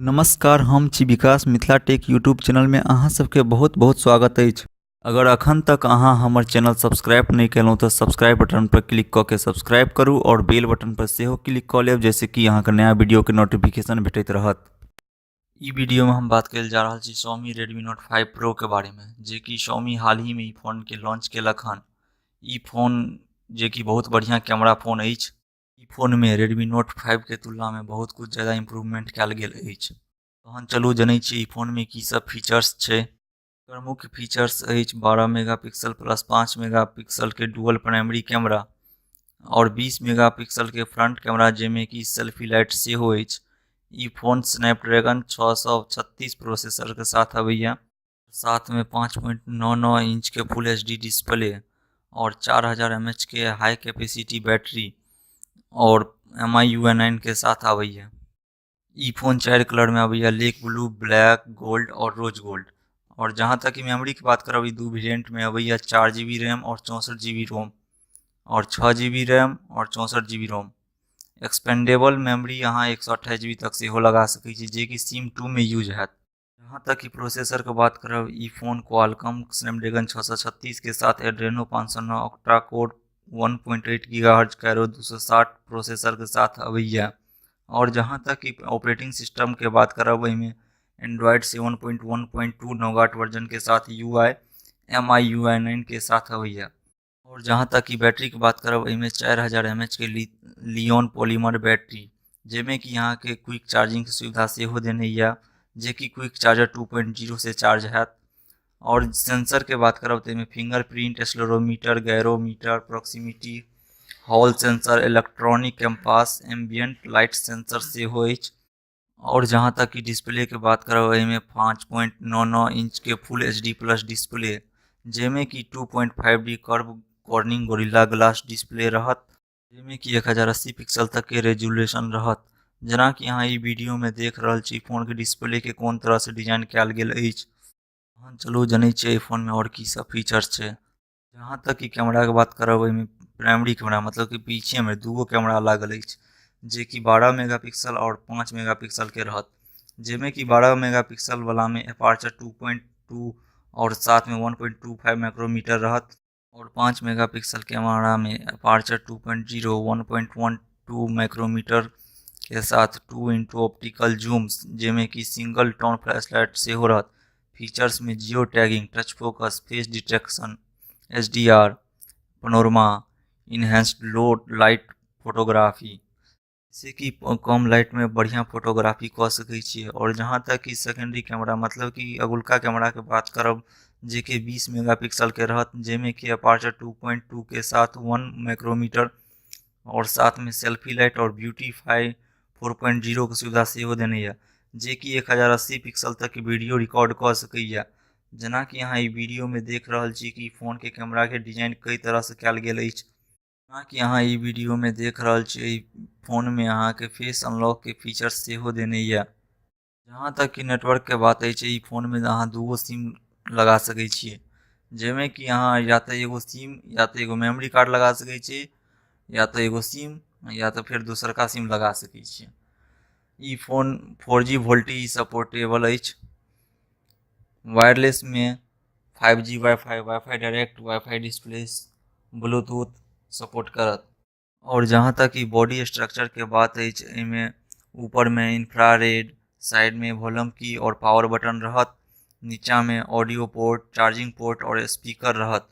नमस्कार, हम छी विकास। मिथिला टेक यूट्यूब चैनलमे अहाँ सबके बहुत बहुत स्वागत अछि। अगर अखन तक अहाँ हमर चैनल सब्सक्राइब नहि केलहुँ तऽ सब्सक्राइब बटन पर क्लिक कऽ के सब्सक्राइब करू आओर बेल बटन पर सेहो क्लिक कऽ लेब, जाहिसँ कि अहाँके नया वीडियोके नोटिफिकेशन भेटैत रहत। ई वीडियोमे हम बात करल जा रहल छी Xiaomi Redmi Note 5 Pro के बारेमे, जेकि Xiaomi हाल ही मे ई फोनके लॉन्च केलक हन। ई फोन जेकि बहुत बढ़िआँ कैमरा फोन अछि। ई फोनमे Redmi Note 5 के तुलनामे बहुत कुछ ज्यादा इम्प्रूवमेंट कयल गेल अछि। तहन चलू जनै छी ई फोनमे की सब फीचर्स छै। एकर मुख्य फीचर्स अछि 12 मेगा पिक्सल प्लस 5 मेगा पिक्सलके डुअल प्राइमरी कैमरा आओर 20 मेगा पिक्सलके फ्रंट कैमरा, जाहिमे कि सेल्फी लाइट सेहो अछि। ई फोन स्नैपड्रैगन 636 प्रोसेसरके साथ अबैया, साथमे 5.99 इंचके फुल एच डी डिस्प्ले आओर 4000 एम एच के हाई कैपेसिटी बैटरी आओर एम I you I 9 के साथ आबैया। ई फोन चारि कलरमे अबैया: लेक ब्लू, ब्लैक, गोल्ड आओर रोज गोल्ड। आओर जहाँ तक कि मेमोरीके बात करब, ई दू वेरिएंटमे अबैया: 4 जीबी रैम आओर 64 जीबी रोम आओर 6 जीबी रैम आओर 64 जीबी रोम। एक्सपेंडेबल मेमोरी अहाँ 128 जीबी तक सेहो लगा सकै छी, जेकि सिम 2 मे यूज हैत। जहाँ तक कि प्रोसेसरके बात करब, ई फोन क्वालकॉम स्नैपड्रैगन 636 के साथ Adreno 509 octa core 1.8 gigahertz Kryo 260 प्रोसेसरके साथ अबैया। आओर जहाँ तक कि ऑपरेटिंग सिस्टमके बात करब, एहिमे एंड्रॉयड 7.1.2 नोगाट वर्जनके साथ you I M I you I 9 के साथ अबैया। आओर जहाँ तक कि बैटरीके बात करब, एहिमे 4000 एम एच के लियोन पॉलीमर बैटरी, जाहिमे कि अहाँके क्विक चार्जिंगके सुविधा सेहो देने यए, जेकि क्विक चार्जर 2.0 से चार्ज हैत। आओर सेंसरके बात करब तऽ एहिमे finger print, accelerometer, gyrometer, proximity, hall sensor, electronic compass, ambient light sensor सेहो अछि। आओर जहाँ तक कि डिस्प्लेके बात करब, एहिमे 5.99 इंचके फुल एच डी प्लस डिस्प्ले, जाहिमे कि 2.5D curve Corning Gorilla Glass display रहत, जाहिमे कि 1080 पिक्सल तकके रेजोल्यूशन रहत। जेनाकि अहाँ ई वीडियोमे देख रहल छी, फोनके डिस्प्लेके कोन तरहसँ डिजाइन कयल गेल अछि। तहन चलू जनै छियै एहि फोनमे आओर की सब फीचर्स छै। जहाँ तक कि कैमराके बात करब, एहिमे प्राइमरी कैमरा, मतलब कि पीछेमे दूगो कैमरा लागल अछि, जेकि 12 मेगा पिक्सल आओर 5 मेगा पिक्सलके रहत, जाहिमे कि 12 मेगा पिक्सलवलामे अपर्चर 2.2 आओर साथमे 1.25 माइक्रोमीटर रहत आओर 5 मेगा पिक्सल कैमरामे अपर्चर 2.0, 1.12 माइक्रोमीटर के साथ 2 इंटू ऑप्टिकल जूम, जाहिमे कि सिंगल टोन फ्लैश लाइट सेहो रहत। फीचर्समे geo tagging, touch focus, face detection, HDR, panorama, enhanced low light photography से कि कम लाइटमे बढ़िआँ फोटोग्राफी कऽ सकै छियै। आओर जहाँ तक कि सेकेंडरी कैमरा, मतलब कि अगुलका कैमराके बात करब, जेकि 20 मेगा पिक्सलके रहत, जाहिमे कि अपर्चर 2.2 के साथ 1 माइक्रोमीटर आओर साथमे सेल्फी लाइट आओर ब्यूटीफाई 4.0के सुविधा सेहो देने यऽ, जेकि 1080 पिक्सल तक वीडियो रिकॉर्ड कऽ सकैए। जेनाकि अहाँ ई वीडियोमे देख रहल छी कि फोनके कैमराके डिजाइन कई तरहसँ कयल गेल अछि। जेनाकि अहाँ ई वीडियोमे देख रहल छी, एहि फोनमे अहाँके फेस अनलॉकके फीचर सेहो देने यऽ। जहाँ तक कि नेटवर्कके बात अछि, ई फोनमे अहाँ दूगो सिम लगा सकै छियै, जाहिमे कि अहाँ या तऽ एगो सिम या तऽ एगो मेमोरी कार्ड लगा सकै छी, या तऽ एगो सिम या तऽ फेर दोसरका सिम लगा सकै छियै। ई फोन 4G VoLTE supportable अछि। वायरलेसमे 5G WiFi, WiFi Direct, WiFi display, Bluetooth support करत। आओर जहाँ तक कि बॉडी स्ट्रक्चरके बात अछि, एहिमे ऊपरमे इंफ्रारेड, साइडमे वॉल्यूम की आओर पावर बटन रहत, नीचाँमे ऑडियो पोर्ट, चार्जिंग पोर्ट आओर स्पीकर रहत।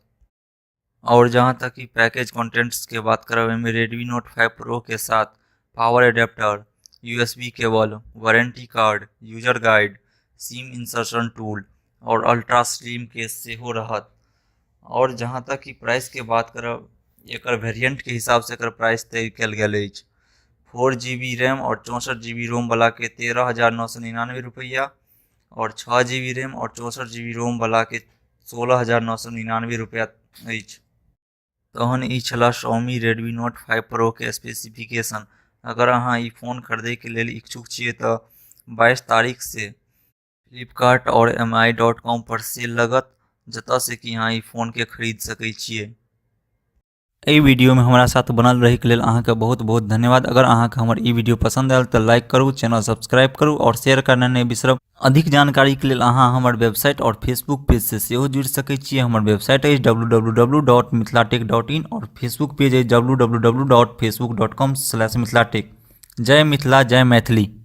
आओर जहाँ तक कि पैकेज कंटेंट्सके बात करब, एहिमे रेडमी नोट 5 प्रोके साथ power adapter, USB cable, warranty card, user guide, SIM insertion tool आओर अल्ट्रा स्लिम केस सेहो रहत। आओर जहाँ तक कि प्राइसके बात करब, एकर वेरिएंटके हिसाबसँ एकर प्राइस तय कयल गेल अछि। 4 जीबी रैम आओर 64 जीबी रोमवलाके 13,999 रुपैआ आओर 6 जीबी रैम आओर 64 जीबी रोमवलाके 16,999 रुपैआ अछि। तहन ई छला Xiaomi Redmi Note 5 Pro के स्पेसिफिकेशन। अगर अहाँ ई फोन खरीदैके लेल इच्छुक छियै तऽ 22 तारीखसँ फ्लिपकार्ट आओर एम I dot com पर सेल लगत, जतऽसँ कि अहाँ ई फोनके खरीद सकै छियै। एहि वीडियोमे हमरा साथ बनल रहैके लेल अहाँके बहुत बहुत धन्यवाद। अगर अहाँके हमर ई वीडियो पसन्द आयल तऽ लाइक करू, चैनल सब्सक्राइब करू आओर शेयर करना नहि बिसरब। अधिक जानकारीके लेल अहाँ हमर वेबसाइट आओर फेसबुक पेजसँ सेहो जुड़ि सकै छियै। हमर वेबसाइट अछि www.mithilatech.in आओर फेसबुक पेज अछि www.facebook.com/mithilatech। जय मिथिला, जय मैथिली।